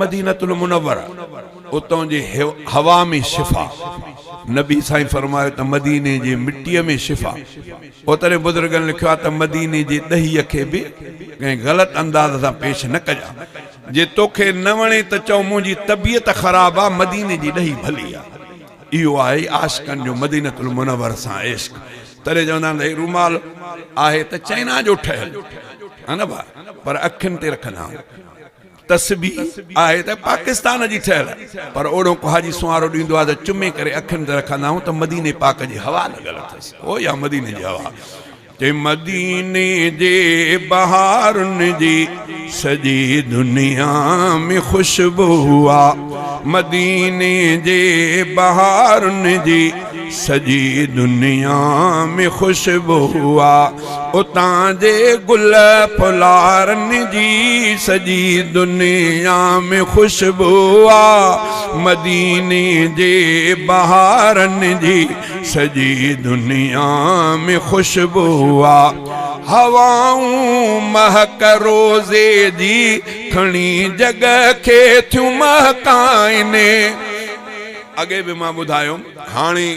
مدينة المنوره اتان جي هوا ۾ شفا. نبي سائين فرمايو ته مديني جي مٽيء ۾ شفا. پوء تڏهن بزرگن لکيو آهي ته مديني جي ڏهيء کي به ڪنهن غلط انداز سان پيش نه ڪجان. جي توکي نه وڻي ته چئو منهنجي طبيعت خراب آ مديني جي ڏهي ڀلي آ. اهو آهي عاشقن جو مدينة المنوره سان عشق. تڏهن چوندا آهن ته هي رومال آهي ته چائنا جو ٺهيل ها نه ڀاء پر اکين تي رکندا آهيون. تسبيح آهي ته پاڪستان جي ٺهيل پر اوڙو ڪو حاجي سنوارو ڏيندو آهي ته چمي ڪري اکين تي رکندا آهيون ته مديني پاڪ جي هوا لڳل اٿس او يا مديني جي هوا چي مديني جي بهارن جي سڄي دنيا ۾ خوشبو آ مديني جي بهارن جي سڄي دنيا ۾ خوشبو آ اتان جي گل ڦلارن جي سڄي دنيا ۾ خوشبو آ مديني جي بهارن جي سڄي دنيا ۾ خوشبو آ هوائون مهڪ روزي جي کڻي جڳ کي ٿيون مهڪائن. اڳي به مان ٻڌايم هاڻي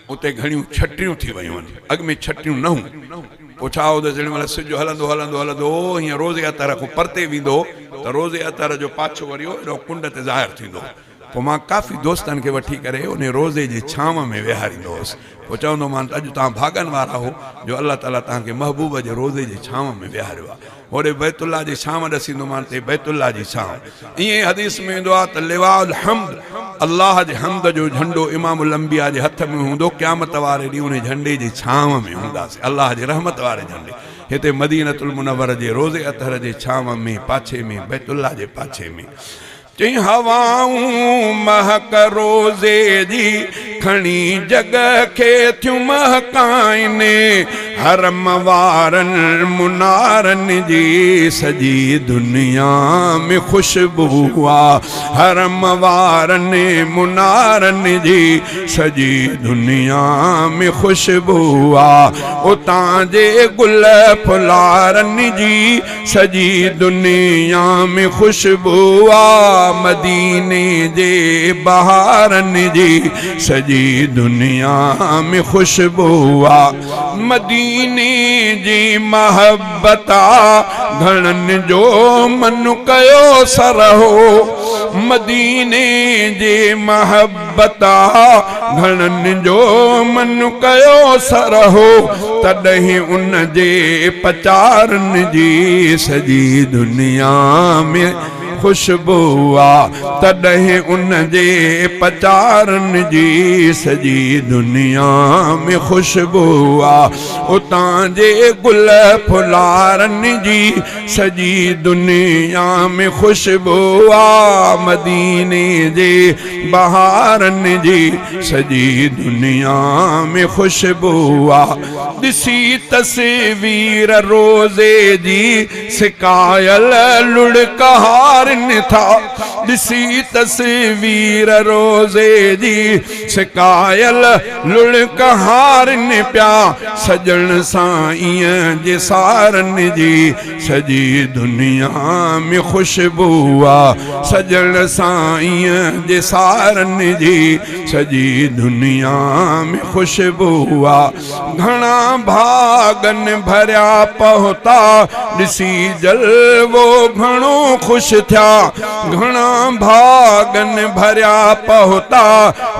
اتي گهڻيون ڇٽيون ٿي ويون آهن، اڳ ۾ ڇٽيون نه هيون. پوء ڇا هو ته جيڏي مهل سج هلندو هلندو هلندو هو، هيئن روضي اطهر کان پرتي ويندو هو ته روضي اطهر جو پاڇو وري هيڏو ڪنڊ تي ظاهر ٿيندو هو. پوء مان ڪافي دوستن کي وٺي ڪري انهي روضي جي ڇانو ۾ ويهاريندو هوس. پوء چوندو هومان ته اڄ توهان ڀاڳن وارا هو جو الله تعاليٰ توهان کي محبوب جي روضي جي ڇانو ۾ ويهاريو آهي. هوڏي بيت الله جي ڇانو ڏسيندومان تي بيت الله جي ڇانو. ائين ئي حديث ۾ ايندو آهي ته لواء الحمد، الله جي حمد جو جهنڊو امام الانبياء جي هٿ ۾ هوندو، قيامت واري ڏينهن انهي جهنڊي جي ڇانو ۾ هونداسين، الله جي رحمت واري جهنڊي. هتي مدينة المنوره جي روضي اطهر جي ڇانو ۾ پاڇي ۾ بيت الله جي پاڇي ۾. چئي هوائون مهڪ روزي جي کڻي جڳ کي ٿيون مهڪائن حرم وارن منارن جي سڄي دنيا ۾ خوشبو آ حرم وارن منارن جي سڄي دنيا ۾ خوشبو آ اتان جي گل ڦلارن جي سڄي دنيا ۾ خوشبو آ مديني جي بهارن جي سڄي دنيا ۾ خوشبو آ مديني جي محبت آ گهڻن جو من ڪيو سرهو مديني جي محبت بتا گهڻن جو من ڪيو سرهو، تڏهن ان جي پچارن جي سڄي دنيا ۾ خوشبو آ، تڏهن ان جي پچارن جي سڄي دنيا ۾ خوشبو آ، اتان جي گل ڦلارن جي سڄي دنيا ۾ خوشبو آ، مديني جي بهارن جي سڄي دنيا ۾ خوشبو آ ڏسي تصوير روزي جي سڪايل لڙڪ هارن ٿا ڏسي تصوير روزي جي سڪايل لڙڪ هارن پيا سڄڻ سائين جي سارن جي سڄي دنيا ۾ خوشبو آ سڄڻ سائين جي سارن جي سڄي دنيا ۾ خوشبو آ گهڻا ڀاڳن ڀريا پهتا ڏسي جلوو گهڻو خوش ٿيا گهڻا ڀاڳن ڀريا پهتا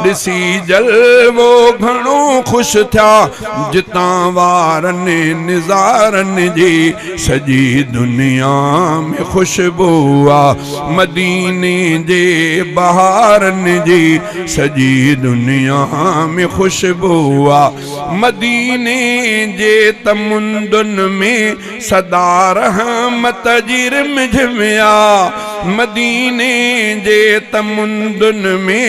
ڏسي جلوو گهڻو خوش ٿيا جتان وارن نظارن جي سڄي دنيا ۾ خوشبو آ مديني جي بهارن جي سڄي دنيا ۾ خوشبو آ مديني جي تمندن ۾ سدا رحمت جي رم جھم آ مديني جي تمندن ۾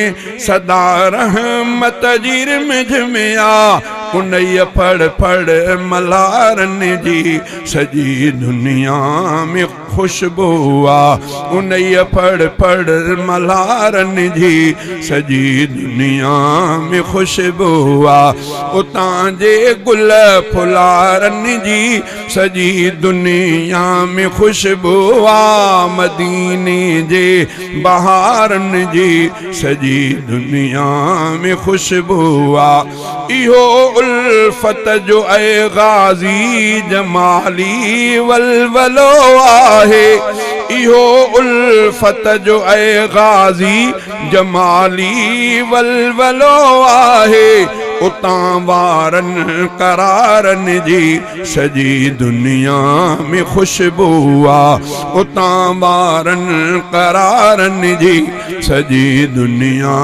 سدا رحمت جي رم جھم آ انهيء ڦڙ ڦڙ ملهارن جي سڄي دنيا ۾ خوشبو آ انهيء ڦڙ ڦڙ ملهارن جي سڄي دنيا ۾ خوشبو آ اتان جي گل ڦلارن جي سڄي دنيا ۾ خوشبو آ مديني. مديني جي بهارن جي سڄي دنيا ۾ خوشبو آ. اهو الفت جو اي غازي جمالي ولولو آهي. اهو الفت جو اي غازي جمالي ولولو آهي. اتان وارن قرارن جي سڄي دنيا ۾ خوشبو آ. اتان وارن قرارن جي سڄي دنيا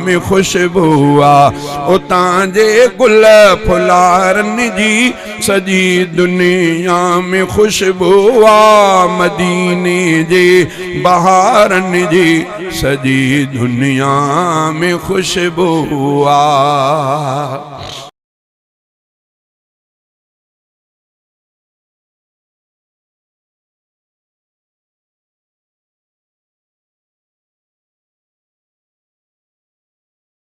۾ خوشبو آ. اتان جي گل ڦلارن جي سڄي دنيا ۾ خوشبو آ. مديني جي بهارن جي سڄي دنيا ۾ خوشبو آ.